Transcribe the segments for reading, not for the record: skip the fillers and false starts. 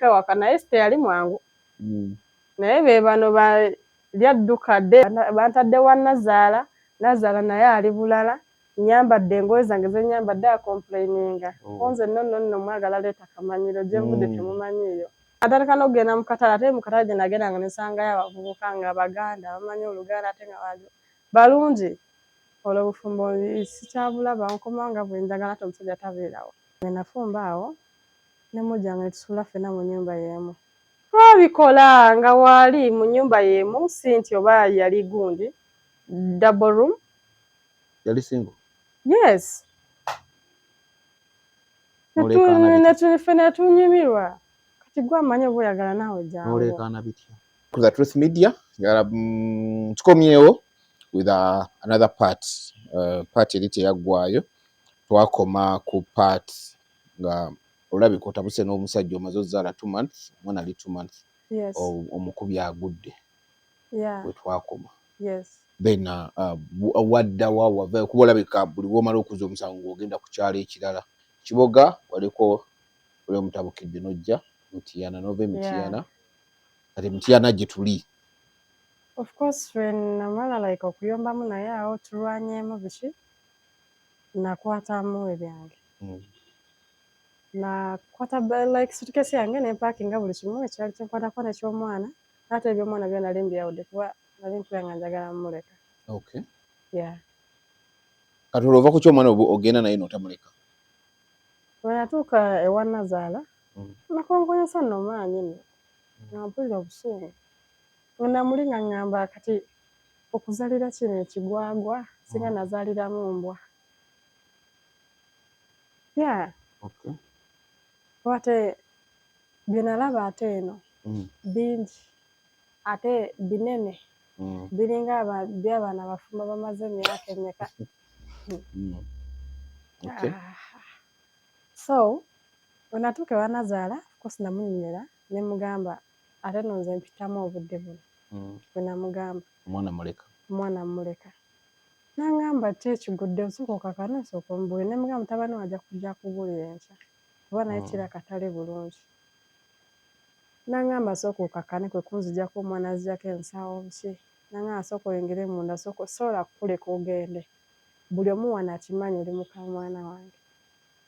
Yekka waka, naye teyali mwangu. Naye be bano lyadduka dde bantadde wa nazaala. Nazaala naye ali bulala, nyambadde engoye zange zenyambadde, acomplaininga. Oh. Nze nno nno nno mwagala leeta kamanyiro gye nvudde. Temumanyiiyo. Atandika n'okugenda mu katale, ate mu katale gye nagendanga nesangayo abavubuka nga Baganda, bamanyi Oluganda, ate nga balungi. Olwo obufumbo sikyabulaba, nkoma nga bwe njagala, ate omusajja tabeerawo. Nafumba awo ne mujjanga ne tusuula ffenna mu nnyumba y'emu. Twabikola nga waali mu nnyumba y'emu, si nti oba yali gundi double room. Yali single? Yes. N'oleekaana bitya? Ffenna tunyumirwa. Kati gwe amanyi oba oyagala naawe jangu. N'oleekaana bitya? Ku The Truth Media njagala tukomyewo with another part, part eri teyaggwayo. Twakoma ku part nga olabika otabuse n'omusajja, omaze ozaala 2 months, omwana ali 2 months. Yes. Omukubi agudde. We twakoma. Yes. Then waddawa? Wava kuba olabika buli lwomala okuza omusango ng'ogenda ku kyalo ekirala. Kiboga waliko oli omutabukidde, n'ojja Mityana, n'ova e Mityana. Kati Mityana gye tuli. Of course, lwe namala like okuyombamu naye awo, tulwanyeemu biki, nakwatamu ebyange. Nakwata like suitcase yange nempackinga buli kimu ekyali kinkwatako neky'omwana, ate ebyomwana byo nali mbyawudde kuba nali mpulira nga njagala mumuleka. Yeah. Kati olwo ova ku kyomwana ogenda naye n'otamuleka? Bwe natuuka ewa nazaala, nakonkonyesa nno maanyi nno nga mpulira obusungu, nga namuli nga ŋŋamba, kati okuzaalira kino ekigwagwa, singa nazaaliramu mbwa, yeah. Kuba ate bye nalaba ate eno bingi ate binene, biringa by'abaana abafumbo bamaze emyaka emeka. Ah. So bwe natuuka ewa nazaala, of course namunnyonnyola ne mugamba, ate nno nze mpitamu obudde buno. Bwe namugamba, Omwana muleka. Omwana mmuleka. N'aŋŋamba, ki ekigudde? Osooka okakane, osooka ombuulire. Ne mugamba, mutabani we ajja kujja akubuulira enkya kuba naye kirabika tali bulungi. N'aŋŋamba, sooka okakkane, kwe kunzigyako omwana, anzigyako ensawo, biki. N'aŋŋamba, sooka oyingire munda, sooka, sobola kukuleka ogende. Buli omu wano akimanyi oli mukaamwana wange.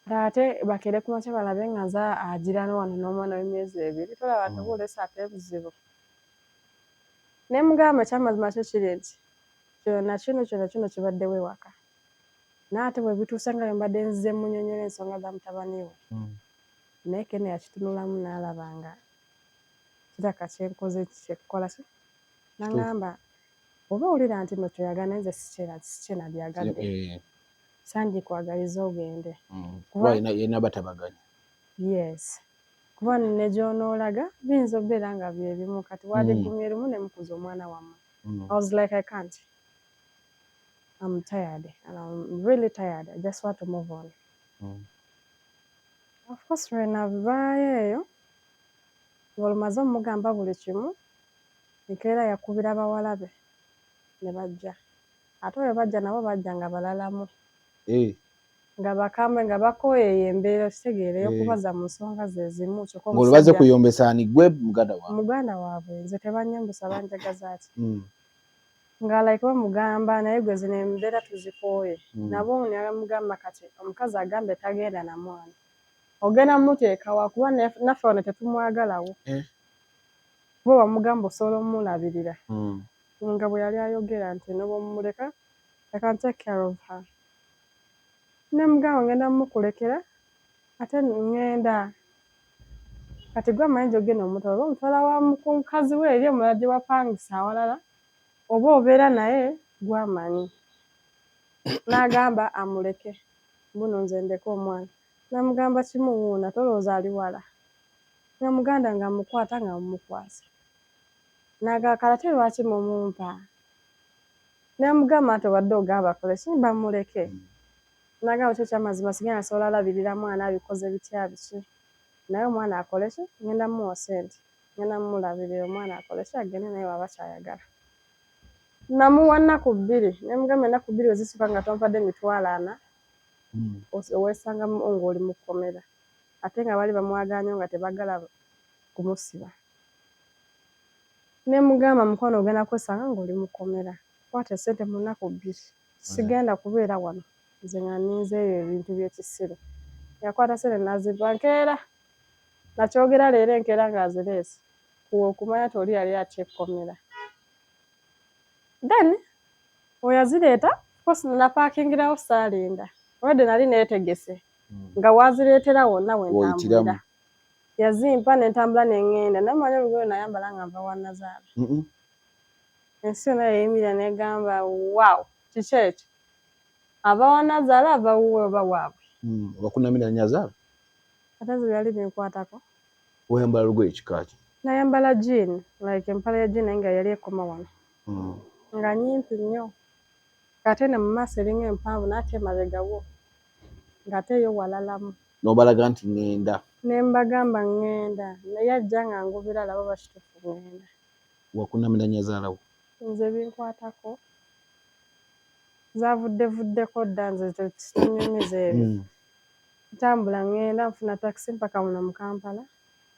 Ate bakeere ku makya balabe nga nze agira wano n'omwana w'emyezi 2, tolaba nti oba oleese ate ebizibu. Ne mugamba, ekyamazima kyo kiri nti kino na kino, kino kino kibaddewo ewaka. Naye ate bwe bituuse nga bwe mbadde nzize munnyonnyola ensonga za mutabani we. Naye Ken yakitunulamu n'alaba nga kirabika kyenkoze kyekukola ki? N'aŋŋamba, bw'oba owulira nti nno kyoyagala, naye nze sikyenandyagadde. Sandikwagaliza ogende. Kuba yenna batabaganya. Yes. Kuba ne gy'onoolaga biyinza okubeera nga bye bimu, kati wandigumye lumu ne mukuza omwana wammwe. I was like, I can't. I'm tired and I'm really tired. I just want to move on. Of course, lwe navaayo eyo ng'olumaze omugamba buli kimu, enkeera yakubira bawala be ne bajja. Ate bwe bajja nabo bajja nga balalamu. Nga bakambwe, nga bakooye eyo embeera, okitegeera, ey'okubaza mu nsonga ze zimu, kyokka Ng'olubaze omusajja kuyombesa ani? Gwe muganda waabwe? Muganda waabwe. Nze tebannyombesa, banjagaza ki? Nga like bamugamba, naye gwe zino embeera tuzikooye. Nabo ne bamugamba, kati omukazi agambye tagenda na mwana. Ogenda mmuteeka wa? Kuba naffe wano tetumwagalawo. Kuba bamugamba osobola omulabirira. Nga bwe yali ayogera nti ne bw'omuleka, I can take care of her. Ne mugamba, ngenda mmukulekera ate ŋŋenda. Kati gwe amanyi gy'ogenda omutwala, oba omutwala wa mukazi we eri omulala gye wapangisa awalala, oba obeera naye, gw'amanyi. N'agamba amuleke, mbuno nze ndeke omwana. Namugamba kimu, wuuna tolowooza ali wala. Nga muganda nga amukwata nga mumukwasa. N'agamba, kale ate lwaki mumumpa? Namugamba nti obadde ogamba akole ki? Bamuleke. N'agamba, kyo ekyamazima singa nsobola alabirira mwana, abikoze bitya biki. Naye omwana akole ki? Ngenda mmuwa ssente. Ngenda mmulabirira, omwana akole ki? Agende naye bw'aba kyayagala. Namuwa nnaku 2, ne mugamba ennaku 2 bwe zisukka nga tompadde 400,000, weesangamu ng'oli mu kkomera. Ate nga baali bamwagala nnyo nga tebaagala Kumusiba. Ne mugamba, mukwano, ogenda kwesanga ng'oli mukomera, kwata esente mu nnaku 2, sigenda kubeera wano nze nga ninzeeyo ebintu by'ekisiru. Yakwata sente nazimpa nkeera, nakyogera leero, enkeera ng'azireese, kuwa okumanya nti oli yali atya ekkomera. Then weyazireeta, course napaakingirawo, saalinda, olwedde nali neetegese nga wazireetera wonna wentambulira. Yazimpa nentambula neŋŋenda, naye manyi olugoye nayambala nga nva wa nazaala, ensi yonna yayimirira negamba, "Wow, kiki ekyo? Ava wa nazaala, ava wuwe oba waabwe?" Wakunamira nyazaala? Ate nze byali binkwatako. Wayambala lugoye kika ki? Nayambala jean, like empale ya jean, naye nga yali ekoma wano, nga nyimpi nnyo, ng'ate ne mu maaso eringa empanvu, naye ate emabega wo ng'ate yo walalamu. N'obalaga nti ŋŋenda? Ne mbagamba ŋŋenda, naye ajja nga ngubira alaba oba kituufu ŋŋenda. Wakunamira nyazaala wo? Nze binkwatako, zavudde vuddeko dda, nze tonyumiza ebyo. Ntambula ŋŋenda, nfuna takisi mpaka muno mu Kampala.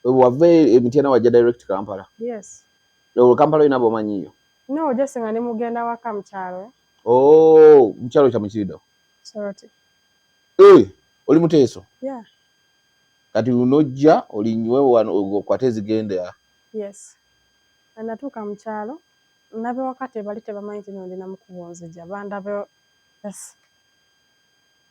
Wava Emityana wajja direct Kampala? Yes. Olwo Kampala olina bomanyiyo? No, just nga ndi mugenda waka mu kyalo. Oh, mukyalo kya Mukirido? Soroti. Eh, oli Muteeso? Yeah. Kati nojja olinywe wano okwate ezigenda? Yes, natuuka mu kyalo, nabewaka tebali tebamanyi nti no ndi namukubo nzija, bandabe yes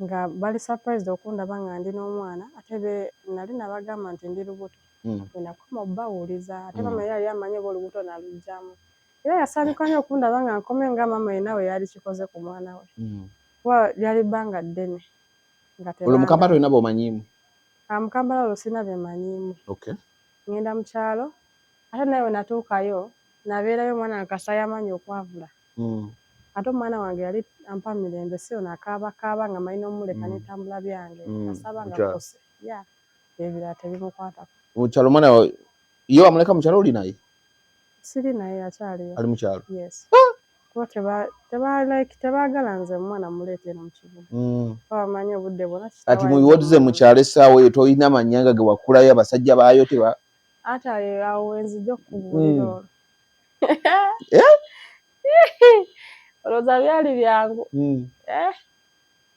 nga bali surprised okundaba nga ndi n'omwana, ate be nali nabagamba nti ndi lubuto. Bwe nakoma obbawuliza, ate maama ye yali amanyi oba olubuto naluggyamu, era yasanyuka nnyo okundaba nga nkomye nga maama yenna we yali kikoze ku mwana we, kuba lyali bbanga ddene nga Olwo mu Kampala tebandaba. Olina bomanyiimu? Ah, mu Kampala olwo sirina bye manyiimu. Ngenda mu kyalo, ate naye we natuukayo nabeerayo omwana nga kasita yamanyi okwavula. Ate omwana wange yali ampa mirembe, si ono akaabakaaba nga manyi n'omuleka netambula byange. Kasaba nga Mukyalo. kkuse ya ebirala tebimukwatako. Mukyalo omwana ye wamuleka mukyalo, oli naye? Siri naye, akyaliyo. Ali mukyalo? Yes, kuba teba like tebaagala nze omwana muleete eno mu kibuga, kuba bamanyi obudde bwonna Kati kitaawe ayinza muwoze mu omwana. Kyalo essaawa eyo tolina manyanga ge wakulayo, abasajja baayo teba Ate ayo awo wenzijja okukubuulira. Olwo Eh? olowooza byali byangu? Eh,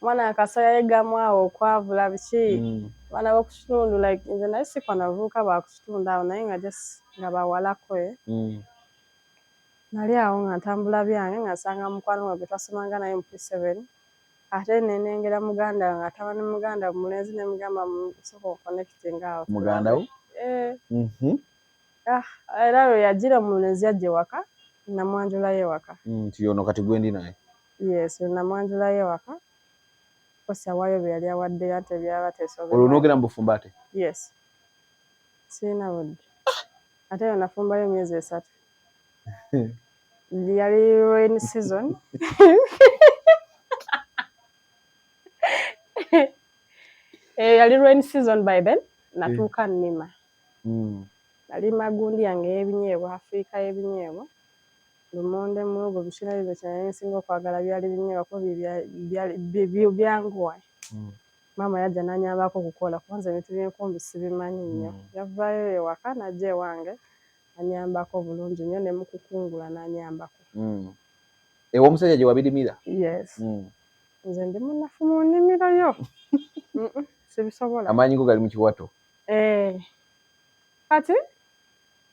omwana akasa yayigamu awo okwavula biki, abaana b'oku kitundu, like nze naye sikwana bavubuka ba ku kitundu awo, naye nga just nga bawalako, eh. Nali awo nga ntambula byange, nga nsanga mukwano gwange gwe twasomanga naye mu P7, ate nenengera muganda wange, ataba ne muganda mulenzi, ne mugamba, "Sooka oconnecting awo." Muganda wo? Eh. Ah, era lwe yagira omulenzi yajja ewaka, namwanjulayo ewaka. Nti ono kati gwendi naye? Yes, namwanjulayo ewaka, kosi awaayo bye yali awaddeyo, ate byaba tesobe. Olwo noogera mu bufumbo ate? Yes, sirina budde, ate yo nafumbayo emyezi 3, yali rain season. Eh, yali rain season by then, natuuka nnima. Nalima gundi yange ey'ebinyeebwa, Afrika y'ebinyeebwa, lumonde, muwogo, biki nabyo. Kye nsinga okwagala byali binyeebwa, kuba byanguwa. Maama yajja n'anyambako okukola, kuba nze ebintu by'enkumbi sibimanyi nnyo. Yavaayo ewaka n'ajja ewange anyambako bulungi nnyo ne mukukungula n'anyambako. Ew'omusajja gye wabirimira? Yes. Nze ndi munafu mu nnimiro yo. Sibisobola. Amaanyi go gali mu kiwato. Eh. Kati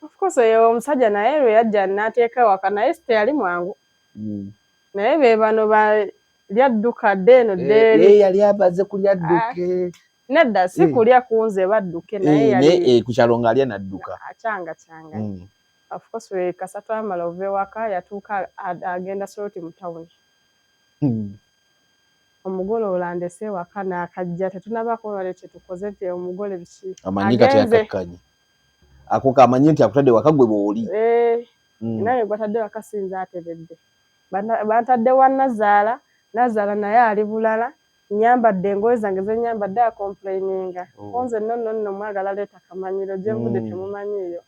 of course oyo omusajja naye lwe yajja n'ateeka ewaka, naye teyali mwangu. Naye be bano ba lyadduka dde eno Eh, dde eri. Eh, yali abaze kulya dduke. Nedda, si Eh. kulya kunze badduke, naye Eh, naye yali eh, ku kyalo ng'alya n'adduka. Akyanga kyanga. Of course we kasa twamala ova ewaka, yatuuka agenda Soroti mu tawuni. Omugole olwo andese ewaka n'akajja, tetunaba kuba kye tukoze nti omugole biki. Amanyi kati Agenze. Akakkanye ako kamanyi nti akutadde waka gwe bw'oli. Eh, naye gwatadde waka sinze ateredde. Bantadde wa nazaala, nazaala naye ali bulala, nyambadde engoye zange zenyambadde, acomplaininga. Oh. Nze nno nno nno mwagala leeta kamanyiro gye nvudde, temumanyiiyo.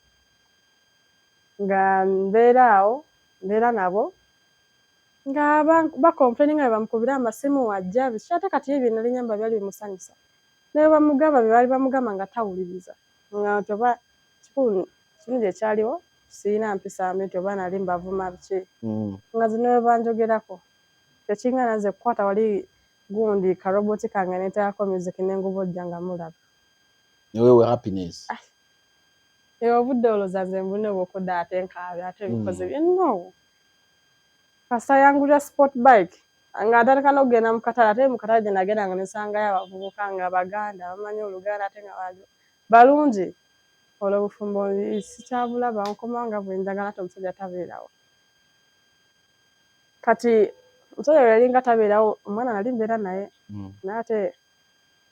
Nga mbeera awo, mbeera nabo nga bacomplaininga, bwe bamukubira amasimu wajja biki, ate kati ye bye nali nyamba byali bimusanyusa, naye bamugamba bye baali bamugamba nga tawuliriza, nga nti oba Kikulu kirungi ekyaliwo, sirina mpisa mbi nti oba nali mbavuma biki. Nga zino bwe banjogerako tekingana nze kukwata wali gundi karoboti kange neteekako music nengubojja nga mulaba. Newewe happiness. Eyo obudde olowooza nze mbulina obwokudda ate nkaabe ate ebikoze bye no. Kasita yangulira sport bike nga ntandika n'okugenda mu katale, ate mu katale gye nagenda nga nesangayo abavubuka nga Baganda bamanyi Oluganda ate nga balungi. Olwo obufumbo sikyabulaba, nkoma nga bwe njagala ate omusajja tabeerawo. Kati omusajja bwe yalinga tabeerawo, omwana nali mbeera naye, naye ate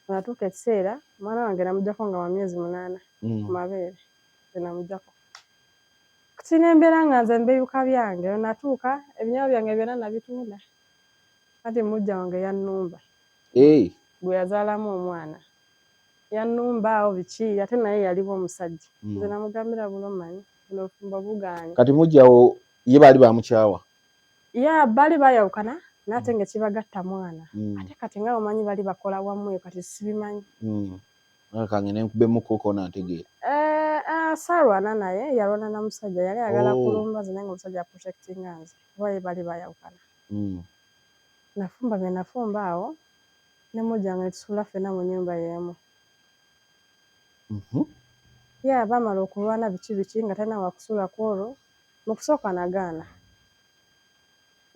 natuuka ekiseera omwana wange namuggyako nga wa myezi 8 ku mabeere ge namuggyako. Kati ne mbeera nga nze mbeyuka byange, lwe natuuka ebinyago byange byonna nabitunda. Anti muggya wange yannumba. Gwe yazaalamu omwana. Yannumba awo biki ate naye yaliwo omusajja. Nze namugambira bulo mmanyi buno obufumbo bugaanye. Kati muggyawo ye baali bamukyawa? Ya baali baayawukana naye ate nga kibagatta mwana. Ate kati nga omanyi bali bakola wamu kati sibimanyi. Kange nenkubemu koko nantegeera. Saalwana naye, yalwana na musajja, yali ayagala kulumba nze naye nga omusajja aprotectinga nze kuba ye baali baayawukana. Nafumba bye nafumba awo ne muggya wange ne tusuula ffenna mu nnyumba y'emu. Ya baamala okulwana biki biki nga talina wakusula ku olwo, mu kusooka nagaana.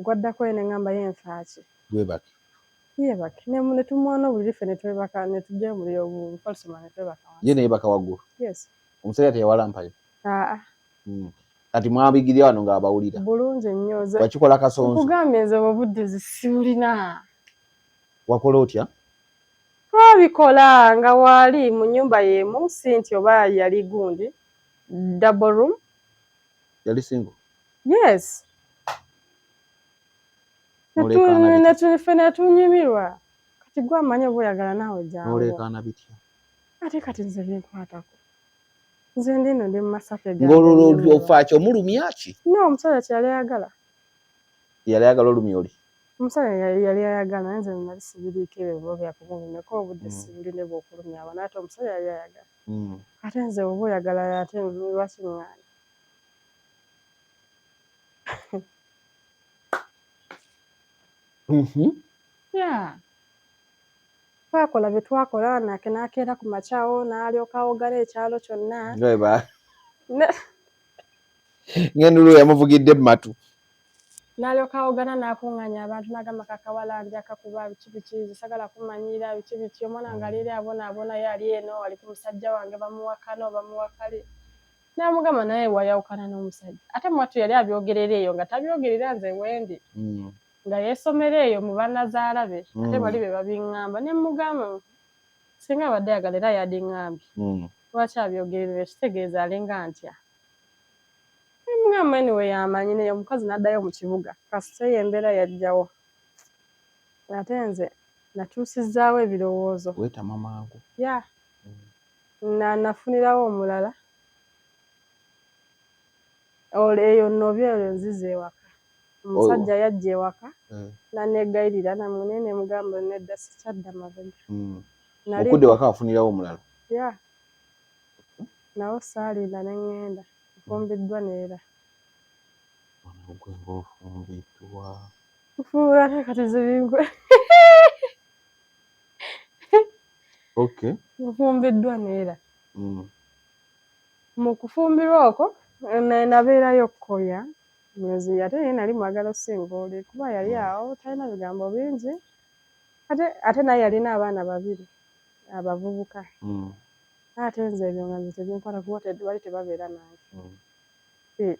Gwaddako ye ne ŋŋamba ye nfa ki? Gwebake. Yeebake. Ne tumwana obuliri ffe ne twebaka ne tuggyayo obuliri obufaliso ne twebaka wansi. Ye ne yeebaka waggulu? Yes. Omusajja teyawalampayo? Aa. Kati mwabigirya wano ng'abawulira? Bulungi nnyo. Wakikola kasonso? Nkugambye nze obudde sibulina. Wakola otya? Twabikola nga waali mu nnyumba y'emu, si nti oba yali gundi double room. Yali single? Yes. Ffe ne tunyumirwa. Kati gwe amanyi oba oyagala naawe jangu. N'oleekaana bitya? Ate kati nze binkwatako. Nze ndi eno ndi mu Masaka egange. Ng'olwo ofa ki, omulumya ki? No, omusajja kye yali ayagala. Yali ayagala olumya oli? Omusajja yali ayagala naye nze nali sibiriiko ebyo byakumulumyako obudde sibulina bw'okulumya abantu ate omusajja yali ayagala. Ate nze oba oyagala ate lwaki ŋŋaana? Yeah. Twakola bye twakola n'akeera ku makya awo n'alyoka awogana ekyalo kyonna. Ng'endulu yamuvugidde mu matu. N'alyoka awogana n'akuŋŋaanya abantu n'agamba kakawala ndi akakuba biki biki nze sagala kumanyiira biki biki omwana wange ali eri abonaabona ye ali eno ali ku musajja wange bamuwa kano bamuwa kali. N'amugamba naye wayawukana n'omusajja ate mwattu yali abyogerera eyo nga tabyogerera nze wendi. Nga yeesomera eyo mu bannazaala be ate bali be babiŋŋamba ne mmugamba singa abadde ayagala era yandiŋŋambye. Lwaki abyogerera ekitegeeza alinga ntya. Ne mmugamba anyway y'amanyi naye omukazi n'addayo mu kibuga kasita eyo embeera yajjawo. Ate nze nakyusizaawo ebirowoozo. Weetama mangu. Yeah. Nafunirawo omulala. Olwo eyo nnobi eyo nzize ewaka. Omusajja yajja ewaka n'anneegayirira naye ne mugamba nedda sikyadda mabega. Okudda ewaka wafunirawo omulala? Yeah. Nawo saalinda ne ŋŋenda. Nfumbiddwa neera. Gwe ng'ofumbiddwa. Nfumbirwa ate kati zibingwe. Okay. Nfumbiddwa neera. Mu kufumbirwa okwo nabeerayo kkoya mwezi ate naye nali mwagala okusinga oli kuba yali awo talina bigambo bingi ate naye yalina abaana babiri abavubuka. Ate nze ebyo nga nze tebinkwata kuba bali tebabeera nange.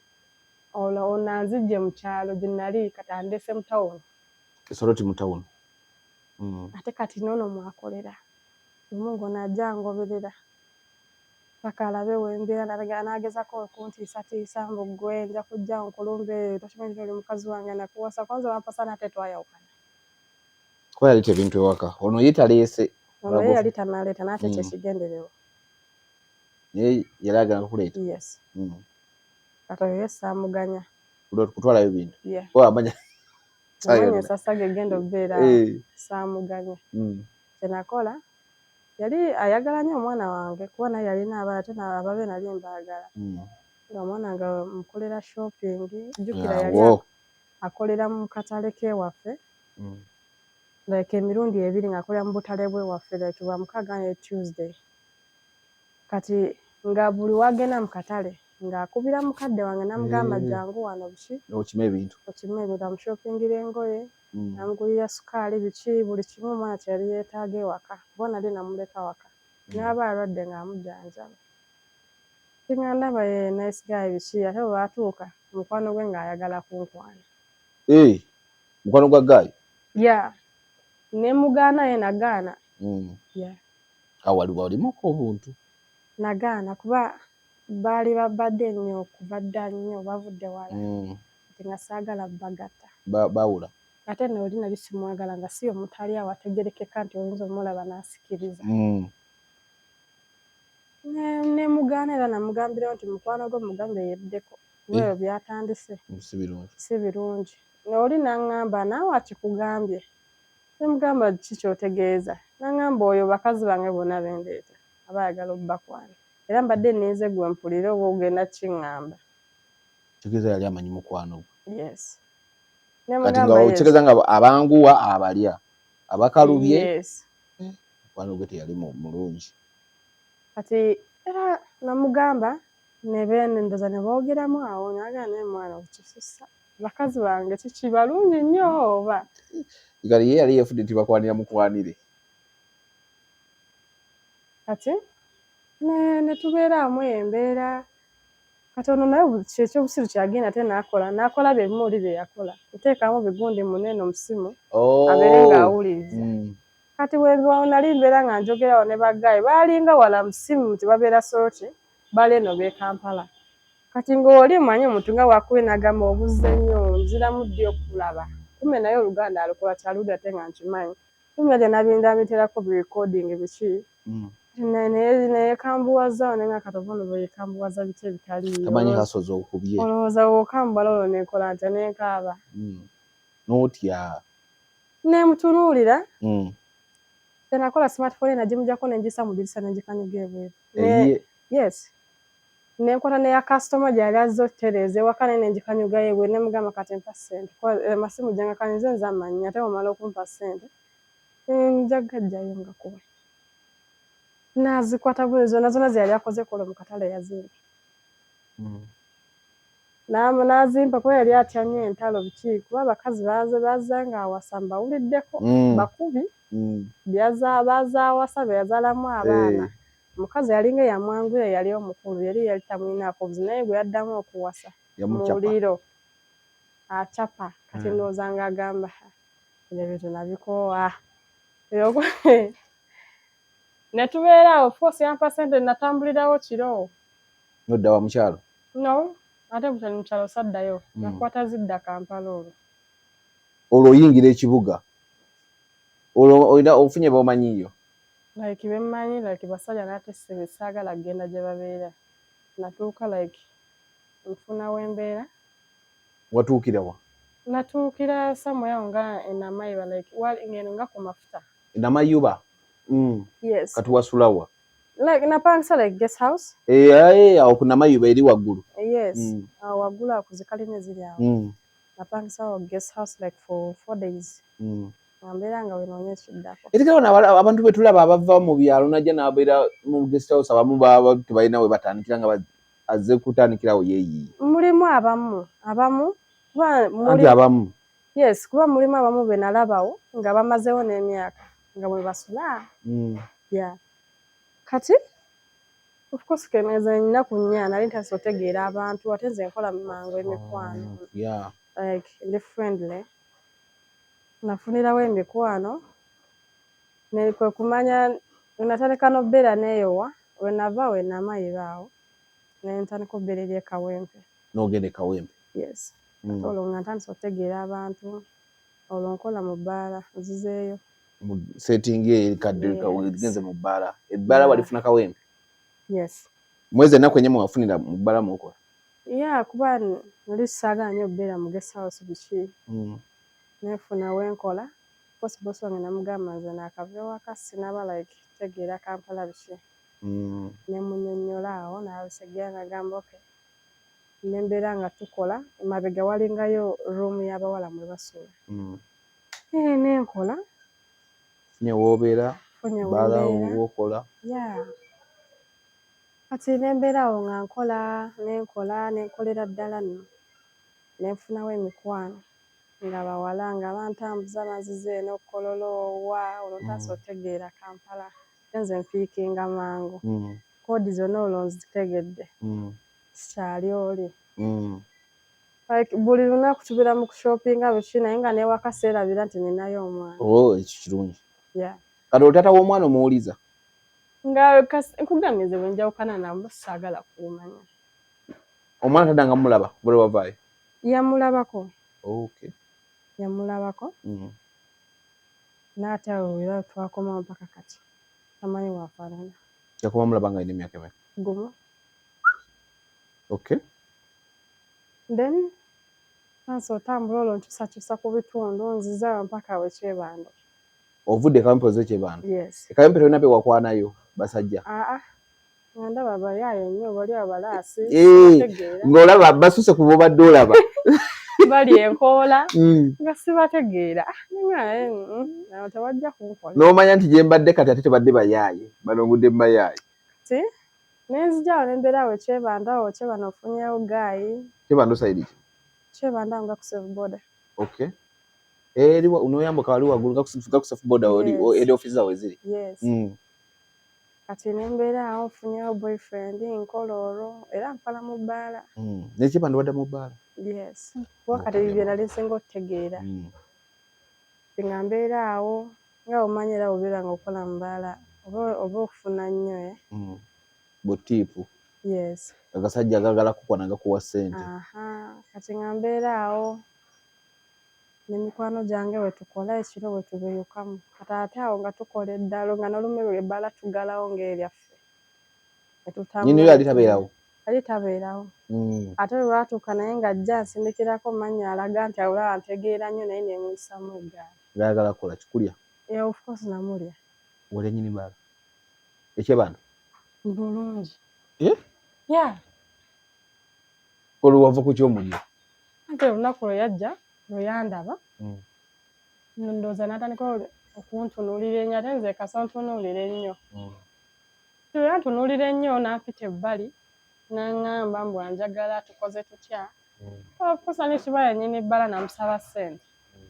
Ono anzigye mu kyalo gye nali kati andese mu tawuni. Soroti mu tawuni. Ate kati n'ono mwakolera. Lumu ng'ono ajja angoberera paka alabe wembeera n'agezaako okuntiisatiisa mbu ggwe nja kujja nkulumbe tokimanyi nti oli mukazi wange nakuwasa kwanza wampasa n'ate twayawukana. Kuba yaleeta ebintu ewaka ono ye taleese. Ono ye yali tannaleeta n'ate kye kigendererwa. Naye yali ayagala kuleeta? Yes. Kati oyo ye saamuganya. Kutwalayo bintu? Yeah. Kuba amanya Namanya ensasage egenda okubeera awo saamuganya. Kye nakola Yali ayagala nnyo omwana wange, kuba naye yalina abaana, ate ababe nali mbaagala. Nga omwana nga mukolera shopping, jjukira yali akolera mu katale k'ewaffe. Like emirundi ebiri ng'akolera mu butale bw'ewaffe, like Lwamukaaga ne Tuesday. Kati nga buli wagenda mu katale ng'akubira mukadde wange n'amugamba, "Jangu wano," biki, okima ebintu. Okima ebintu, amushoppingira engoye, namugulira sukaali, biki, buli kimu omwana kye yali yeetaaga ewaka, kuba nali namuleka waka. N'aba alwadde ng'amujjanjaba. Nga ndaba ye nice guy, biki, ate bwe baatuuka mukwano gwe ng'ayagala kunkwana. Eh, mukwano gwa guy? Yeah, ne mugaana, ye nagaana. Yeah. Awo wali walimuko obuntu. Nagaana kuba baali babadde nnyo okuva dda nnyo, bavudde wala. Nti nga saagala bagatta. Bawula. Ate noli nali simwagala, nga si omuntu ali awo ategerekeka nti oyinza omulaba n'asikiriza. Ne mugaana, era namugambirawo nti mukwano gwe mugambe yeddeko, kuba ebyo byatandise si birungi. Si birungi. Oli n'aŋŋamba, "Naawe akikugambye?" Nemugamba, "Ki kyotegeeza?" N'aŋŋamba, "Oyo bakazi bange bonna bendeeta aba ayagala obbakwana, era mbadde nninze gwe mpulire oba ogenda kiŋŋamba." Kitegeeza yali amanyi mukwano gwe. Yes. Kati nga Nemugamba yes. kitegeeza nga abanguwa abalya abakalubye. Yes. Mukwano gwe teyali mulungi. Kati era namugamba ne ndoza ne boogeramu awo, n'agamba, "Naye mwana okisussa, bakazi bange kiki, balungi nnyo oba?" Kati ye yali yeefudde nti bakwanira mukwanire. Kati ne tubeera awo eyo embeera. Kati ono naye kyekyobusiru kyagenda ate n'akola bye bimu oli bye yakola, kuteekamu bigundi munene omusimu abeere ng'awuliriza. Kati bwe nali mbeera nga njogerawo ne ba guy, baalinga wala mu ssimu nti babeera Soroti, bali eno b'e Kampala. Kati ng'oli omanyi omuntu nga bw'akubye n'agamba, "Obuze nnyo, nziramu ddi okulaba?" Kumbe naye Oluganda alukola kyaludde, ate nga nkimanyi. Kumbe ate nabinda mbiteerako bi recording biki. Neyekambuwaza awo, nenga kati oba ono bwe yekambuwaza biki ebitaliiyo. Tamanyi haso z'okubye. Olowooza bw'okambala olwo nenkola ntya, nenkaaba. N'otya. Nemutunuulira. Kyenakola, smartphone nagimuggyako nengiyisa mu ddirisa nengikanyuga ebweru. Eyiye? Yes. Nenkwata neya kasitoma gy'ali azze okutereeza ewaka, naye nengikanyugayo ebweru, nemugamba, "Kati mpa ssente, amasimu gyangakanyuze nze amanyi, ate bw'omala okumpa ssente nja kugaggyayo ngakuwe." N'azikwata zonna zonna ze yali akoze kwolwo mu katale yazimpa. N'azimpa kuba yali atya nnyo entalo biki, kuba abakazi bazza ng'awasa mbawuliddeko bakubi. Bazza awasa be yazaalamu abaana. Omukazi yalinga eyamwanguya, yali omukulu, yali tamulinaako buzibu, naye gwe yaddamu okuwasa muliro acapa. Kati ndowooza ng'agamba, "Bino ebintu nabikoowa." Ne tubeera awo, of course yampa ssente, natambulirawo kiro. Nodda wa mukyalo? No, ate mukyalo saddayo. Nakwata zidda Kampala olwo. Olwo oyingira ekibuga, olwo olina ofunye b'omanyiiyo? Like bemmanyi, like basajja, n'ate saagala kugenda gye babeera. Natuuka like nfuna wembeera. Watuukira wa? Natuukira somewhere awo nga e Namayiba, like ngeno nga ku mafuta. Namayuba? Yes. Kati wasula wa? Like napangisa like guest house. Eh, awo ku Namayuba eri waggulu? Yes. Awo waggulu awo ku zikalina eziri awo. Napangisawo guest house like for 4 days. Nga mbeera nga wenoonya ekiddako. Ate wano abantu be tulaba abava mu byalo najja n'abeera mu guest house, abamu baba tebalina we batandikira, nga azze kutandikirawo yeeyiiya. Mulimu abamu kuba Anti abamu. Yes, kuba mulimu abamu be nalabawo nga bamazeewo n'emyaka nga bwe basula. Yeah. Kati of course keneza ennaku 4 nali ntandise otegeera abantu, ate nze nkola mangu emikwano. Like ndi friendly. Nafunirawo emikwano ne kwe kumanya natandika n'obbeera neeyowa we nava we Namayiba awo ne ntandika obbeera eri e Kawempe. N'ogenda e Kawempe? Yes. Ate olwo nga ntandise okutegeera abantu, olwo nkola mu bbaala, nzizeeyo. Mu setting ekadde genze mu bbaala, ebbaala walifuna Kawempe? Yes. Mwezi ennaku ennya mwewafunira mu bbaala mwokola? Yeah, kuba nali saagala nnyo okubeera mu guest house biki. Nenfuna wenkola. Of course boss wange namugamba, "Nze naakava ewaka, sinaba like otegeera Kampala biki. Ne munnyonnyola awo n'abisegera n'agamba okay. Ne mbeera nga tukola, emabega walingayo room y'abawala mwe basula. Ne nkola. Funye w'obeera, Funye bbaala wembeera. w'okola. Yeah. Kati ne mbeera awo nga nkola, ne nkola, ne nkolera ddala nno. Ne nfunawo emikwano nga bawala nga bantambuza banziza eno Kololo wa olwo ntandise otegeera Kampala. Ate nze nfiikinga mangu. Code zonna olwo nzitegedde. Sikyali oli. Like buli lunaku tubeera mu kushoppinga biki naye nga n'ewaka seerabira nti ninayo omwana. Oh, ekyo kirungi. Yeah. Kati olwo taata w'omwana omuwuliza? Nga nkugambye nze bwe njawukana nabo saagala kumanya. Omwana taddanga mulaba bwe wavaayo? Yamulabako. Okay. Yamulabako. N'ate awo era twakomawo mpaka kati. Tamanyi bw'afaanana. Yakoma mulaba nga alina emyaka emeka? 1. Okay. Then ntandise otambula olwo nkyusakyusa ku bitundu nziza mpaka we Kyebando. Ovudde e Kawempe ozze Kyebando? Yes. E Kawempe tolina be wakwanayo basajja? Aa, nga ndaba bayaaye nnyo bali abalaasi sibategeera. Ng'olaba basuse ku b'obadde olaba. Bali enkoola nga sibategeera. Naye tewajja kunkola. N'omanya nti gye mbadde kati ate tebadde bayaaye, bano ngudde mu bayaaye. Kati ne nzija awo ne mbeera awo e Kyebando, awo Kyebando nfunyeewo guy. Kyebando side ki? Kyebando awo nga ku Safe Boda. Okay. Eri n'oyambuka wali waggulu nga ku Safe Boda eri ofiisi zaabwe ziri. Yes. Kati ne mbeera awo nfunyeewo boyfriend nkola olwo era nkola mu bbaala. Ne Kyebando wadda mu bbaala? Yes. Kuba kati ebyo bye nali nsinga okutegeera. Nga mbeera awo nga bw'omanyi era bw'obeera ng'okola mu bbaala oba okufuna nnyo eh. Butiipu. Yes. Agasajja gaagala kukwana gakuwa ssente. Aha, kati nga mbeera awo ne mikwano gyange bwe tukola ekiro bwe tubeeyukamu. Kati ate awo nga tukola eddalo nga n'olumu ebbaala tuggalawo ng'eryaffe. Ne tutambula. Nnyini yo yali tabeerawo? Yali tabeerawo. Ate lwatuuka naye ng'ajja ansindikirako mannya alaga nti olaba ntegeera nnyo naye ne muyisaamu eggaali. Ng'ayagala kukola ki? Kulya? Yeah, of course namulya. Walya nnyini bbaala? E Kyebando? Bulungi. Eh? Yeah. Olwo wava ku ky'omulya? Anti olunaku lwe yajja lwe yandaba ndowooza n'atandika okuntunuulira ennyo ate nze kasita ontunuulira ennyo. Lwe yantunuulira ennyo n'ampita ebbali n'aŋŋamba mbu anjagala tukoze tutya. Of course ne kiba nnyini bbaala namusaba ssente.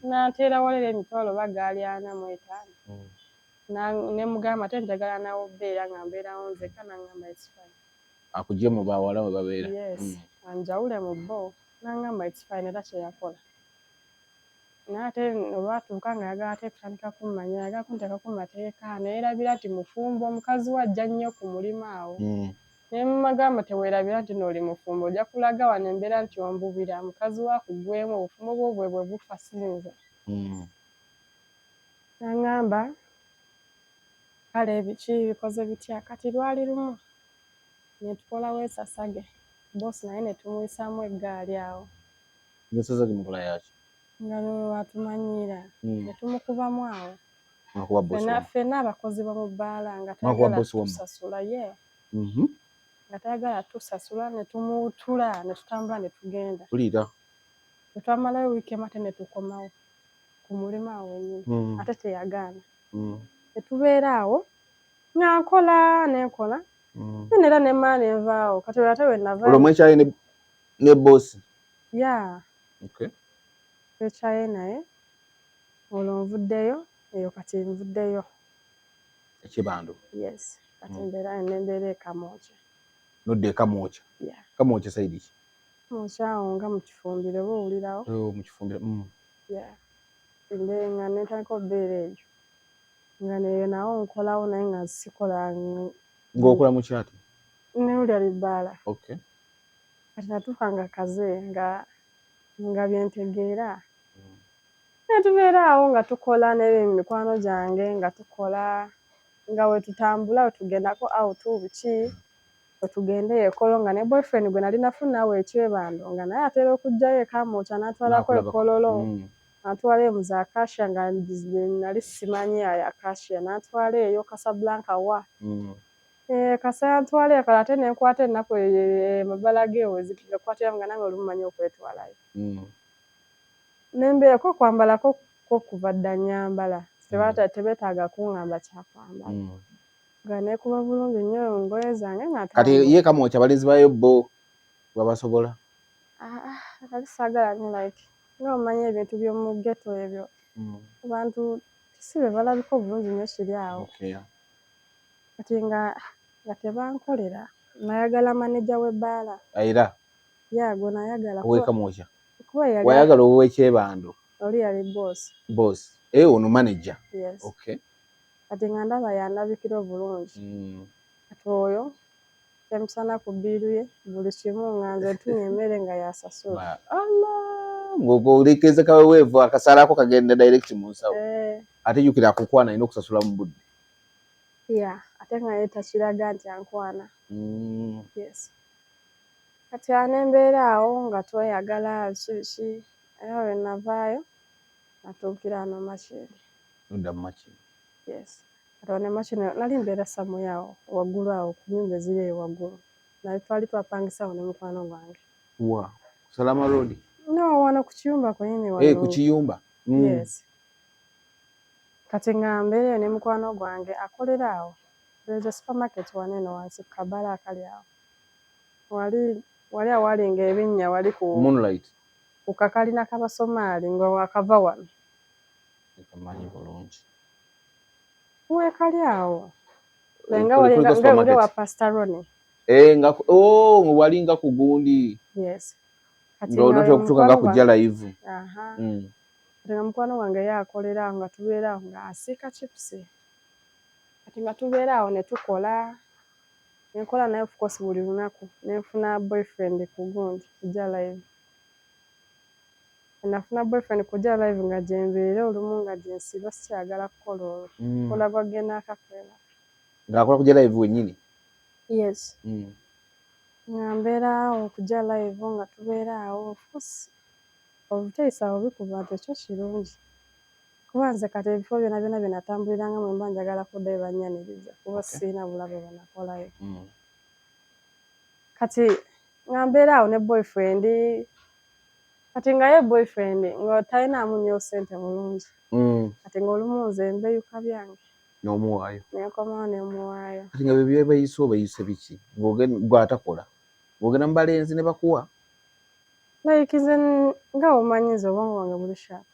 N'anteera wala era emitwalo oba gaali 45. Ne mugamba ate njagala nawe obbeera nga mbeerawo nzekka n'aŋŋamba it's fine. Akuggye mu bawala we babeera. Yes, anjawule mu bo n'aŋŋamba it's fine era kye yakola. Naye ate olwatuuka ng'ayagala ate kutandika kummanya, ayagala kunteekako mateeka ne yeerabira nti mufumbo omukazi we ajja nnyo ku mulimu awo. Ne mmugamba teweerabira nti nno oli mufumbo ojja kulaga wano embeera nti ombubira mukazi wo akuggweemu obufumbo bwo bwe bwe bufa si nze. N'aŋŋamba kale biki bikoze bitya kati lwali lumu ne tukolawo ensasage boss naye ne tumuyisaamu eggaali awo. Ensasage mukola yaki? Nga lwatumanyiira ne tumukubamu awo. Mwakuba boss wammwe? Ffenna abakozi b'omu bbaala nga Mwakuba tayagala boss wammwe? tusasula ye. Nga tayagala tusasula ne tumuwutula ne tutambula ne tugenda. Mpulira. Bwe twamalayo wiiki emu ate ne tukomawo ku mulimu awo wennyini ate teyagaana. Ne tubeera awo nga nkola ne nkola then era ne mmala ne nvaawo kati olwo ate we nava. Olwo mwekyaye ne boss? Yeah. Okay. Twekyaye naye olwo nvuddeyo eyo kati nvuddeyo. E Kyebando? Yes. Kati mbeera ne mbeera e Kamwokya. Nodda e Kamwokya? Yeah. Kamwokya side ki? Kamwokya awo nga mu Kifumbiro oba owulirawo? Oh, mu Kifumbiro. Yeah. Nga ne ntandika okubeera eyo. Nga neeyo nawo nkolawo naye nga sikola. Ng'okola mu ki ate? Newulira libbaala. Okay. Kati natuuka nga kaze nga bye ntegeera. Ne tubeera awo nga tukola ne mikwano gyange nga tukola nga we tutambula we tugendako out biki we tugende e Kololo nga ne boyfriend gwe nali nafuna awo e Kyebando nga naye atera okujjayo e Kamwokya n'atwalako N'akulabako. e Kololo. Antwala eyo mu za Acacia, nga nali simanyi ayo Acacia, n'antwala eyo Casablanca wa. Kasa antwala eyo, kale ate nenkwata ennaku amabala ge gakwatiramu, nga nange olumu manyi okwetwalayo. Nembeerako okwambalako ko kuva dda nnyambala. Tebeetaaga kuŋŋamba kyakwambala. Nga neekuba bulungi nnyo engoye zange nga Kati ntambula. Ye Kamwokya abalenzi bayo bo babasobola? Ah, ah, nali saagala nnyo, like nga omanyi ebintu by'omu ghetto ebyo, abantu si be balabika obulungi nnyo kiri awo. Kati nga tebankolera, nayagala maneja w'ebbaala. Era Ya, gwe nayagala. Ow'e Kamwokya? Kuba yali Wayagala ow'ekyebando? Oli yali boss. Boss, eh, ono manager? Yes. Okay. Kati nga ndaba yandabikira obulungi. Kati oyo kyemisana ku bill ye buli kimu, nga nze tunywa emmere nga yasasula. Allah, ng'olekeza kaweweevu akasalako kagenda direct mu nsawo. Eh. Ate jjukira akukwana alina okusasula mu budde. Ya, ate nga ye takiraga nti ankwana. Yes, kati anembeera awo nga tweyagala biki biki, era lwe navaayo natuukira ano Makindye. Nodda mu Makindye? Yes, kati wano e Makindye nali mbeera somewhere awo waggulu awo ku nyumba eziri eyo waggulu, naye twali twapangisa awo ne mukwano gwange. Wa, Salama Road? No, wano ku kiyumba kwenyini. Eh, wano. Ku kiyumba. Yes, kati nga mbeera eyo ne mukwano gwange akolera awo. There's a supermarket wano eno wansi ku kabala akali awo, wali wali awalinga ebinnya wali ku Moonlight. Ku kakalina k'Abasomaali nga wakava wano. Kamanyi bulungi. Weekali awo nga Kuliko wali supermarket. Nga wa Pastor Ronnie. Eh, nga oh, nga walinga ku gundi. Yes, kati nga onatera okutuuka nga kujja live. Aha. Kati nga mukwano gwange ye akolera awo, nga tubeera awo nga asiika chips. Kati nga tubeera awo ne tukola, nenkola naye of course buli lunaku, nenfuna boyfriend ku gundi kujja live. Nafuna boyfriend kujja live nga gyembeera olumu nga gyensiba sikyagala kukola olwo. Kola gwagenda akakwebaka. Ng'akola kujja live wennyini? Yes. Nga mbeera awo kujja live, nga tubeera awo. Of course obuteesa bubi ku bantu, ekyo kirungi, kuba nze kati ebifo byonna byonna bye natambuliranga mwe mba njagala kuddayo bannyaniriza, kuba sirina bulabe bwe nakolayo. Kati nga mbeera awo ne boyfriend, kati nga ye boyfriend nga talinaamu nnyo ssente bulungi. Kati ng'olumu nze mbeyuka byange. N'omuwaayo? Nenkomawo nemuwaayo. Kati nga bye byebayise obayise biki, gw'atakola ng'ogenda mu balenzi ne bakuwa? Like nze nga omanyi nze obwongo bwange buli sharp.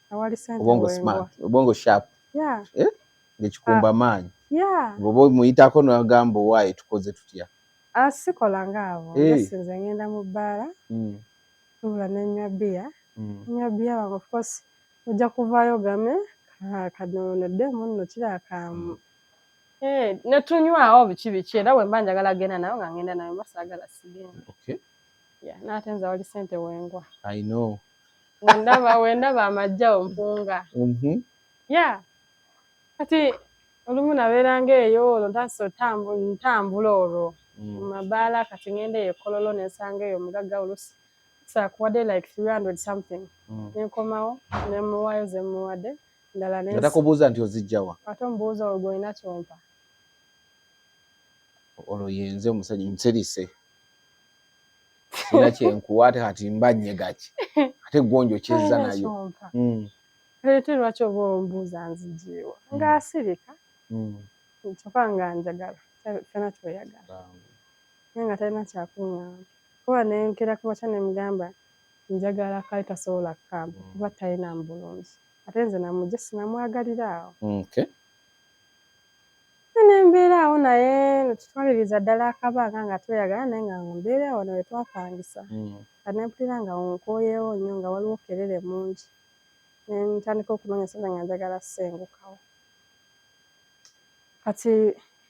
Awali ssente Obwongo wengwa. smart, obwongo sharp. Yeah. Eh? Ng'ekikumba maanyi. Yeah. Ng'oba omuyitako n'agamba, "Owaaye, tukoze tutya?" Ah, sikola ngaabo. Eh. Nze nze ngenda mu bbaala, tubula nenywa bbiya. Nywa bbiya wange, of course ojja kuvaayo game kanonoddemu nno kiraka. Eh, ne tunywawo biki biki, era bwe mba njagala genda nawe nga ngenda nawe, mba saagala sigenda. Yeah, n'ate nze awali ssente wengwa. I know. Wendaba amajjawo mpunga. Yeah, kati olumu nabeeranga eyo olwo ntandise ntambula olwo mu mabaala. Kati ngenda eyo Kololo nensanga eyo omugagga, olusi akuwadde like 300 something. Nenkomawo nemuwaayo zemuwadde ndala. Nga takubuuza nti ozijjawa? Ate omubuuza olwo gwolina kyompa. Olwo yenze omusajja nserise, sina kyenkuwa, ate kati mba nnyega ki, ate gonjo kyezza Talina nayo. kyompa. Ate lwaki oba ombuuza nzigiiwa? Ng'asirika. Kyokka nga njagala, ffena tweyagala, naye nga talina kyakuŋŋamba, kuba nenkera kumakya nemugamba njagala kale tasobola kukampa kuba talina bulungi, ate nze namugye sinamwagalira awo. Nembeera awo naye netutwaliriza ddala akabanga nga tweyagala, naye nga mbeera awo nawe twapangisa. Kati nempulira nga nkooyeewo nnyo, nga waliwo kerere mungi, nentandika okunoonya ssente nga njagala ssengukawo. Kati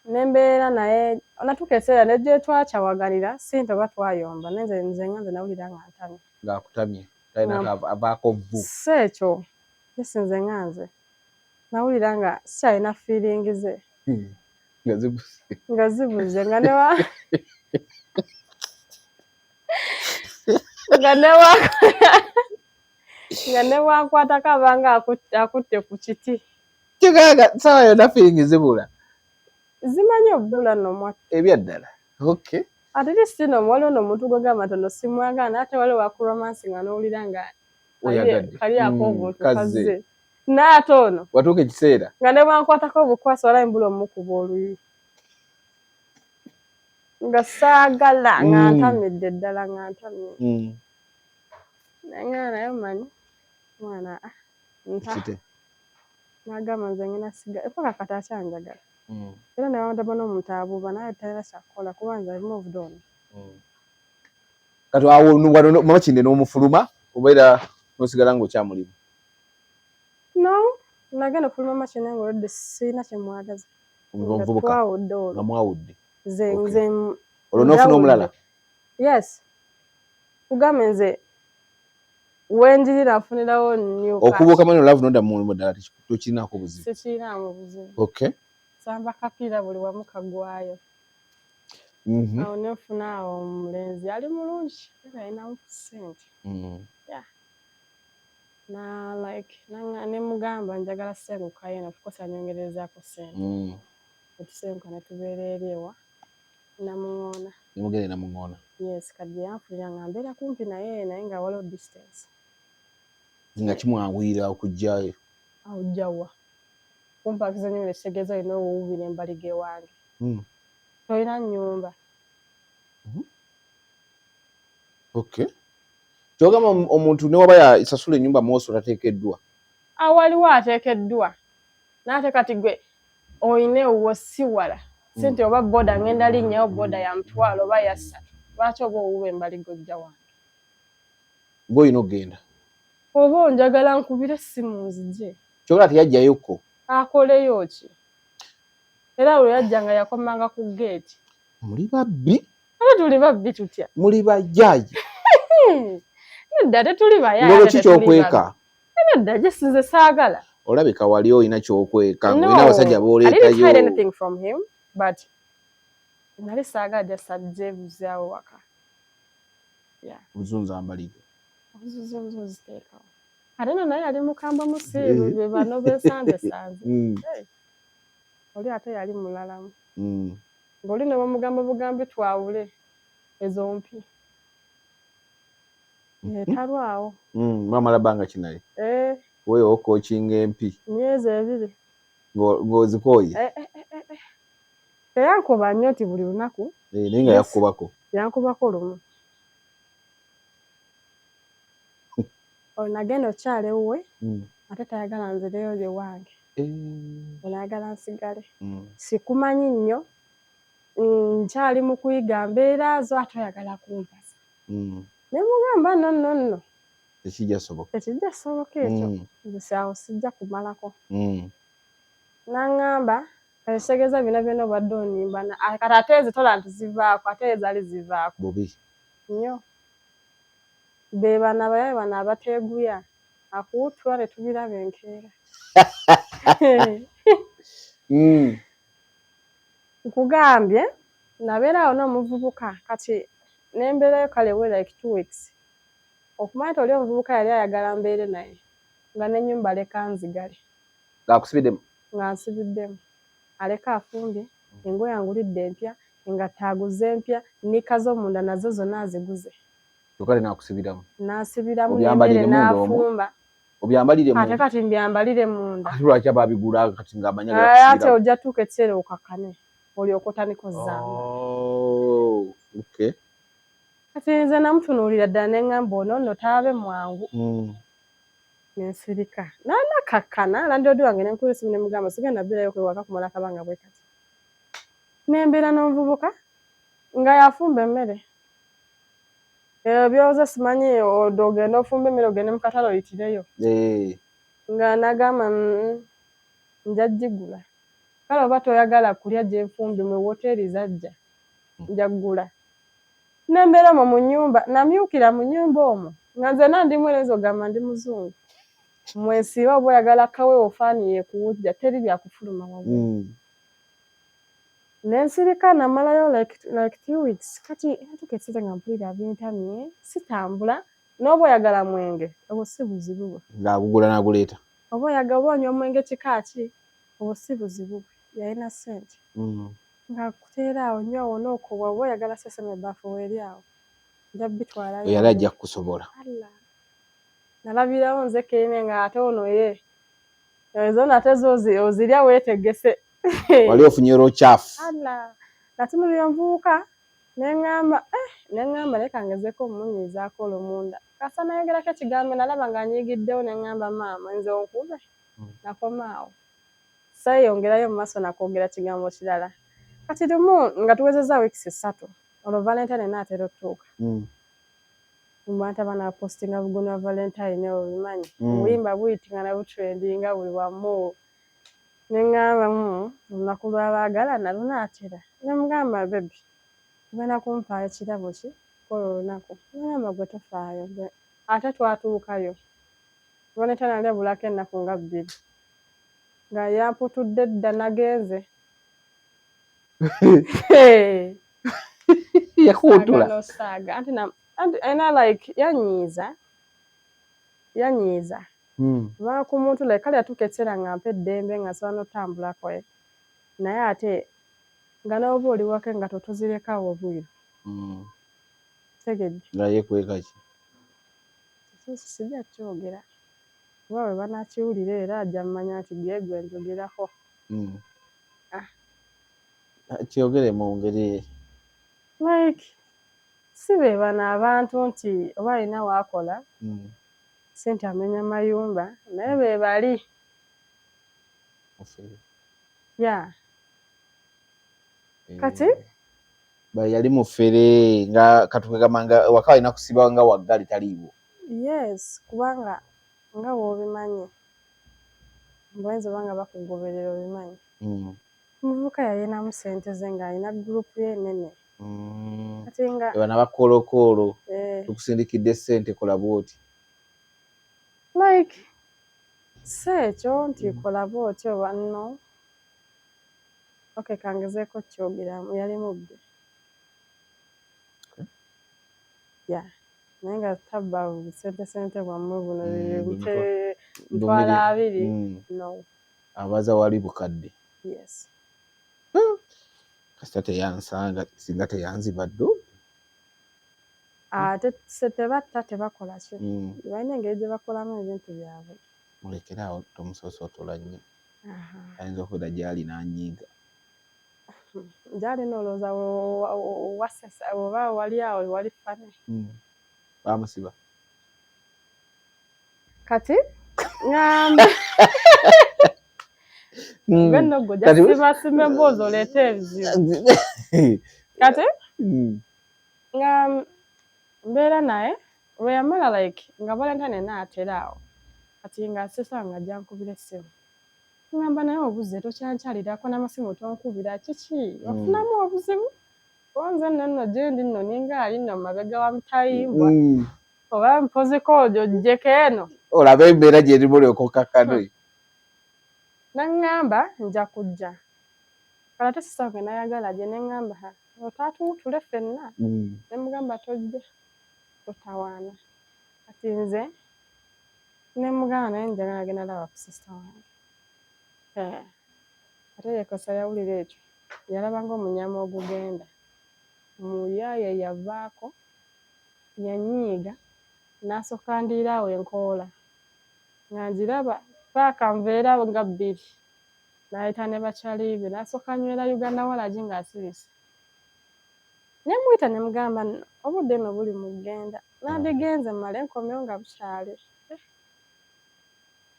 nembeera naye natuuka ekiseera ne gye twakyawaganira, si nti oba twayomba, naye nze nga nze nawulira nga ntamye. Ng'akutamye, talina avaako vvu. Si ekyo, yes, nze nga nze nawulira nga sikyalina feeling ze. Nga zibuze. Nga zibuze, nga newa Nga ne bwankwatako abanga akutte ku kiti. Kigaaga sawa yonna feeling zibula. Zimanyi obbula nomwa. Ebyaddala. Okay. At least no waliwo n'omuntu gwegamba nti ono simwagala, naye ate waliwo wakuromansi nga n'owulira nga Oyagadde. Kali ak'obuntu kazze. Kazze. Naye ate ono Watuuka ekiseera. Nga ne bwankwatako obukwasi, walayi mbula omukuba oluyi. Nga saagala, nga ntamidde ddala, nga ntamye. Naye naye omanyi mwana, ah, nta Kite. N'agamba nze ngenda siga paka kati akyanjagala. Era newandaba n'omuntu abuuba, naye talina kyakukola kuba nze I moved on. Kati awo wano Mama Kinde n'omufuluma obeera n'osigala ng'okyamulimu? No, nagenda okufuluma Makindye nga olwedde sirina kyemwagaza. Nga Omuvubuka twawudde olwo. Nga mwawudde. Nze Okay. nze Olwo n'ofuna omulala? Yes. Kugambe nze wenjirira nfunirawo new cash. Okubuuka manya love nodda mu mulimu ddala tokirinaako buzibu. Sikirinaamu buzibu. Okay. Samba kapiira buli wamu kagwayo. Awo ne nfuna awo omulenzi yali mulungi era yalinamu ku ssente. Yeah. Na like ne mugamba njagala sengukayo eno, of course anyongerezaako ssente. Ne tusenguka ne tubeera eri ewa Namuŋoona. Ne mugenda e Namuŋoona. Yes, kati gye yanfunira nga mbeera kumpi naye, naye nga waliwo distance. Nga kimwanguyira okujjayo. Ojja wa? Kumpakiza ennyumba ekitegeeza olina owuubira embaliga ewange. Tolina nnyumba. Okay. Ky'ogamba omuntu ne waba yasasula ennyumba mwosi tateekeddwa. Awaliwo ateekeddwa. N'ate kati gwe oyina ewuwo si wala. Si nti oba boda ngenda linnyawo boda ya 10 oba ya 3. Lwaki oba owuuba embaliga ojja wange? Gwe olina okugenda. Oba onjagala nkubire essimu nzije. Ky'ogamba teyajjayokko. Akoleyo ki? Era lwe yajja nga yakomanga ku geeti. Muli babbi. Ate tuli babbi tutya? Muli bajjaayi. Nedda, tetuli bayaaye. Ng'olwo ki ky'okweka? Nedda, gye sinze saagala. Olabika wali olina ky'okweka ng'olina abasajja I didn't hide b'oleetayo. Anything from him, but nali saagala just ajje buzaawo waka. Yeah. Buzunza mbaliga. Obuzunza oziteekawo. Ate no naye yali mukambwe musiiru, be bano besanze sanze. Hey. Oli ate yali mulalamu. Ng'oli ne bamugamba bugambi twawule ezo mpi. Talwawo. Mwamala bbanga ki naye? Eh. Weewo okookinga empi. Myezi 2. Ng'ozikooye. Eh, eh, eh, eh. Teyankuba nnyo nti buli lunaku. Eh, naye nga yakukubako. Yankubako lumu. Olwo nagenda okyala ewuwe, ate tayagala nzireyo ewange. Ono ayagala nsigale. Sikumanyi nnyo, nkyali mu kuyiga mbeera zo, ate oyagala kumpasa. Ne mugamba no, no, no. Tekijja soboka. Tekijja soboka ekyo. Nze awo sijja kumalako. N'aŋŋamba ekitegeeza byonna byonna obadde onimba, kati ate ezo tola nti zivaako, ate ezaali zivaako. Bubi. Nnyo. Be bano abayaaye bano abateeguya, akuwutula ne tubiraba enkeera. Nkugambye nabeera awo n'omuvubuka, kati ne mbeerayo kale we like 2 weeks. Okumanya nti oli omuvubuka yali ayagala mbeere naye, nga n'ennyumba aleka nzigale. Ng'akusibiddemu? Nga nsibiddemu. Aleka afumbye, engoye angulidde empya, engatto aguze empya, nnika z'omunda nazo zonna aziguze. Kyokka n'akusibiramu. N'ansibiramu Obyambalire n'emmere munda omwo? n'afumba. Obyambalire Ate munda? kati mbyambalire munda. Ate lwaki aba abigula kati ng'amanyi agala Ate kusibiramu? ojja tuuka ekiseera okakkane, olyoke otandike ozambala. Oh, okay. Kati nze namutunuulira ddala ne ŋŋamba ono nno taabe mwangu. Ne nsirika. N'anakakkana, landlord wange ne nkubira essimu ne mugamba sigenda kubeerayo ewaka kumala akabanga bwe kati. Ne mbeera n'omuvubuka nga y'afumba emmere. Ebyo by'owoza simanyi ogende ofumbe emmere ogende mu katale oyitireyo. Nga n'agamba nja gigula. Kale oba toyagala kulya gye nfumbye mu woteeri zajja, nja ggula. Ne mbeera omwo mu nnyumba, namyukira mu nnyumba omwo nga nzenna ndi mweru oyinza okugamba ndi muzungu. Mwensiiba oba oyagala kaweewo faani yeekuwujja, teri bya kufuluma wabweru. Ne nsirika namalayo like 2 weeks. Kati natuuka ekiseera nga mpulira bintamye, sitambula. N'oba oyagala mwenge, obwo si buzibu bwe. Ng'agugula n'aguleeta. Oba oyagala, oba onywa omwenge kika ki, obwo si buzibu bwe, yalina ssente. Ng'akuteera awo, nywa wona okobwa, oba oyagala sesame, ebaafu weeri awo, nja bitwalayo. Yali ajja kukusobola. Allah, nalabirawo nze keene ng'ate ono ye ezo nate zo ozirya weetegese. Wali ofunye olwokyafu. Allah, natunulira omuvubuka neŋŋamba, eh, neŋŋamba leka ngezeko omunyiizaako olwo munda kasa nayogerako ekigambo, nalaba nga nyiigiddewo, neŋŋamba maama nze onkube. Nakoma awo, seeyongerayo mu maaso nakwogera kigambo kirala. Kati lumu nga tuwezezza weeks 3, olwo Valentine naatera otutuuka, bantu abaana bapostinga bugono wa Valentine, obimanyi, obuyimba buyitingana, butrendinga buli wamu. Neŋŋamba, olunaku lw'abaagalana lunaatera." Nemugamba, "Baby, ogenda kumpaayo kirabo ki kola olunaku?" Neŋŋamba, "Gwe tofaayo." Ate twatuukayo Valentine ali ebulako ennaku nga 2, nga yamputudde dda, nagenze. Yakuwutula. Nosaaga anti anti alina like yanyiiza, yanyiiza. Kubanga ku muntu like kale yatuuka ekiseera nga mpa eddembe, nga nsobola n'otambulako naye ate nga n'oba oli wake nga totuzirekawo obwiru. Tegedde? Nga yeekweka ki? Sijja kyogera kuba bwe banaakiwulira era ajja mmanya nti gye gwe njogerako. Ah. Kyogere mu ngeri. Like si be bano abantu nti oba alina waakola, si nti amenya mayumba, naye be bali. Mufere. Ya. Kati Ba yali mufere, nga katukagamba nga waka alina kusiba nga waggali taliiwo. Yes, kubanga nga bw'obimanyi bayinza oba nga bakugoberera, obimanyi. Omuvubuka yalinamu ssente ze, ng'alina group ye ennene. Kati nga bano abakoolokoolo, eh, tukusindikidde ssente, kola bw'oti. Like si ekyo nti kola bw'oti oba nno. Okay, kangezeeko kyogeramu, yali mubbi. Ya, naye nga tabba sente, sente bwammwe buno, 200,000. No. Abaza wali bukadde. Yes. Kasita teyansanga, singa teyanziba ddo. Ate se tebatta, tebakola ki, balina engeri gye bakolamu ebintu byabwe. Mulekere awo, tomusoosotola nnyo, ayinza okubeera gyali n'anyiiga. Gyali nolowooza wasesa oba wali awo wali fane. Bamusiba. Kati ŋŋamba gwe nno gwe ojja sima emboozi oleete ebizibu. Kati nga mbeera naye, lwe yamala like nga Valentine naatera awo, kati nga sesa nga ajja nkubira essimu, ŋŋamba, "Naye obuze tokyankyalirako n'amasimu tonkubira, kiki? Wafunamu obuzibu? Oba nze nno nno gye ndi nno ninga ali nno mabega wa mutayimbwa, oba mpoziko ojjeko eno." Olabe embeera gyerimu, olyoka okakkano. Naŋŋamba, "Nja kujja." Kale ate sisa gwe nayagala gye neŋŋamba, "Ha, otaatuwutule ffenna." Ne mugamba, "Tojja, totawaana." Kati nze ne mugamba, "Naye njagala genda laba ku sister wange." Eh, ate yekosa yawulira ekyo, yalaba ng'omunyama ogugenda muyaaye, yavaako yanyiiga, n'asooka ndiira awo enkoola nga ngiraba paaka nveera nga 2, n'ayita ne bakyali be, n'asooka anywera Uganda walagi ng'asirise. Ne muyita ne mugamba, "Nno obudde nno buli mu kugenda, nandigenze mmale nkomyewo nga bukyali." Eh,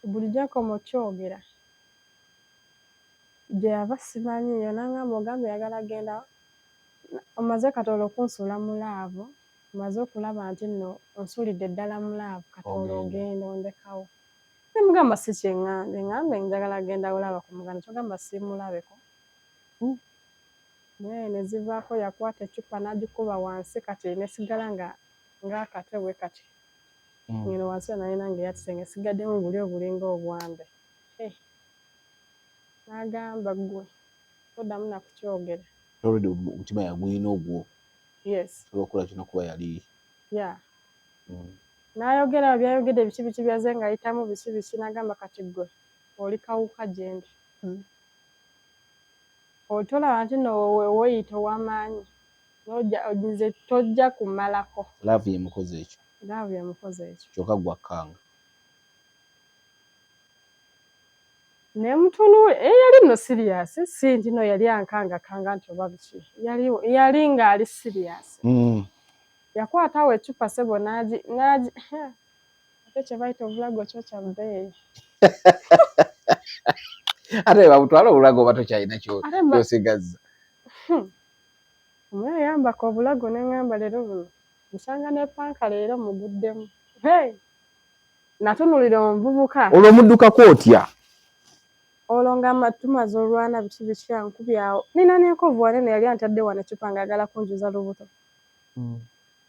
bulijjo nkoma okyogera gye yava simanyiiyo. N'aŋŋamba, "Ogambye oyagala genda, omaze katoolo okunsuula mu love, omaze okulaba nti nno onsuulidde ddala mu love, katoolo ogenda ondekawo." Ne mugamba, "Si kyeŋŋambye, ŋŋambye njagala genda olaba ku muganda, kyogamba siimulabeko." Naye ne zivaako, yakwata eccupa n'agikuba wansi, kati nesigala nga ng'akatwe bwe kati. Ngeno wansi nalina ng'eyatise, nga esigaddemu buli obulinga obwambe. Eh. N'agamba, "Ggwe toddamu nakukyogera." Already omutima yagulina ogwo. Yes. Sobola okukola kino kuba yali. Yeah. N'ayogera byayogedde biki biki byaze ng'ayitamu biki biki, n'agamba kati ggwe oli kawuka gye ndi. Otolaba nti nno weeyita ow'amaanyi nze tojja kumalako. Love yemukoze ekyo. Love yemukoze ekyo. Kyokka gwe akkanga. Ne mutunuulira yali nno serious, si nti nno yali ankangakanga nti oba biki, yali ng'ali serious. Yakwata awo eccupa ssebo n'agi n'agi ate kye bayita obulago kyo kya bbeeyi. Ate babutwala obulago oba tokyalina ky'osigazza. Omuyaye yambaka obulago ne ŋŋamba leero buno nsanga ne panka leero muguddemu. Hey! Natunuulira omuvubuka. Olwo omuddukako otya? Olwo nga tumaze olwana biki biki ankubye awo. Nina n'enkovu wano eno yali antadde wano eccupa ng'ayagala kunjuza lubuto.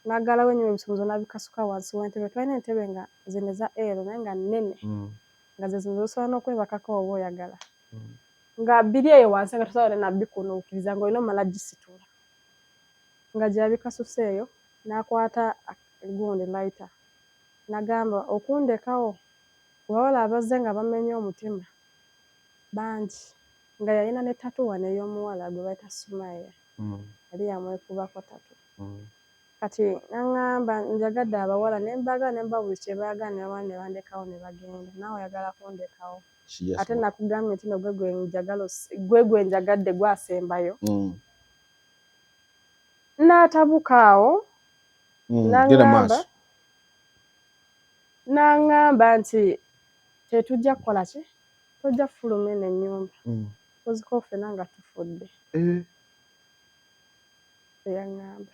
N'aggalawo ennyumba ebisumuluzo n'abikasuka wansi w'entebe. Twalina entebe nga zino eza L naye nga nnene. Nga ze zino z'osobola n'okwebakako oba oyagala. Nga biri eyo wansi nga tosobola na bikunuukiriza ng'olina omala gisitula. Nga gy'abikasuse eyo n'akwata gundi lighter n'agamba okundekawo ku bawala abazze nga bamenye omutima bangi nga yalina ne tattoo wano ey'omuwala gwe bayita Sumaya. Yali yamwekubako tattoo. Kati n'aŋŋamba njagadde abawala ne mbaagala ne mbawa buli kye baagala ne bamala ne bandekawo ne bagenda naawe oyagala kundekawo. Ate nakugambye nti nno gwe njagala gwe gwe njagadde gwasembayo. N'atabuka awo n'aŋŋamba nti tetujja kukola ki tojja kufuluma eno ennyumba tuziko ffenna nga tufudde. Bwe yaŋŋamba.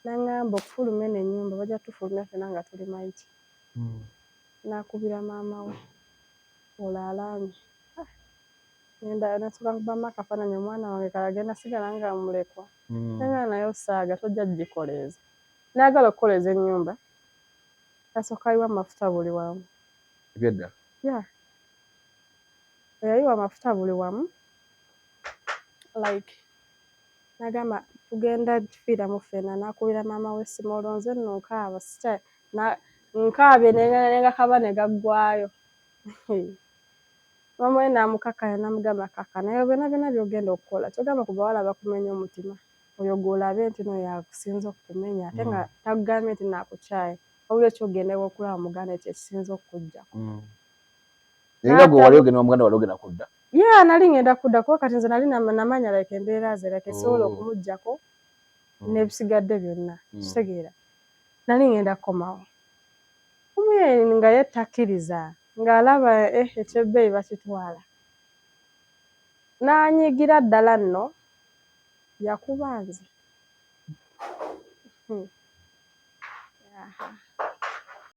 N'aŋŋamba okufuluma eno ennyumba bajja kutufulumya ffenna nga tuli mayiti. N'akubira maama we olwo alaamye. Nasooka nkubamu akafaananyi omwana wange kale agenda sigala nga mulekwa. Nangamba naye osaaga tojja gikoleeza. N'ayagala okukoleeza ennyumba n'asooka ayiwa amafuta buli wamu. Ebyaddala? Yeah. Bwe yayiwa amafuta buli wamu like n'agamba tugenda kufiiramu ffenna n'akubira maama we essimu olwo nze nno nkaaba nkaabye ne gakaba ne gaggwaayo. Maama we n'amukakkanya n'amugamba kaka naye byonna byonna by'ogenda okukola ky'ogamba ku bawala abakumenya omutima oyo gw'olabe nti nno y'akusinze okukumenya ate nga takugambye nti nno akukyaye wabula eky'ogenda okulaba muganda kye kisinze okukuggyako. Naye nga gwe wali ogenda wa muganda wali ogenda kudda? Yeah, nali ngenda kudda kuba kati nze nali namanya like embeera ze like esobola okumuggyako n'ebisigadde byonna kitegeera. Nali ngenda kukomawo. Omuyaye nga ye takkiriza ng'alaba eky'ebbeeyi bakitwala. N'anyiigira ddala nno yakuba nze.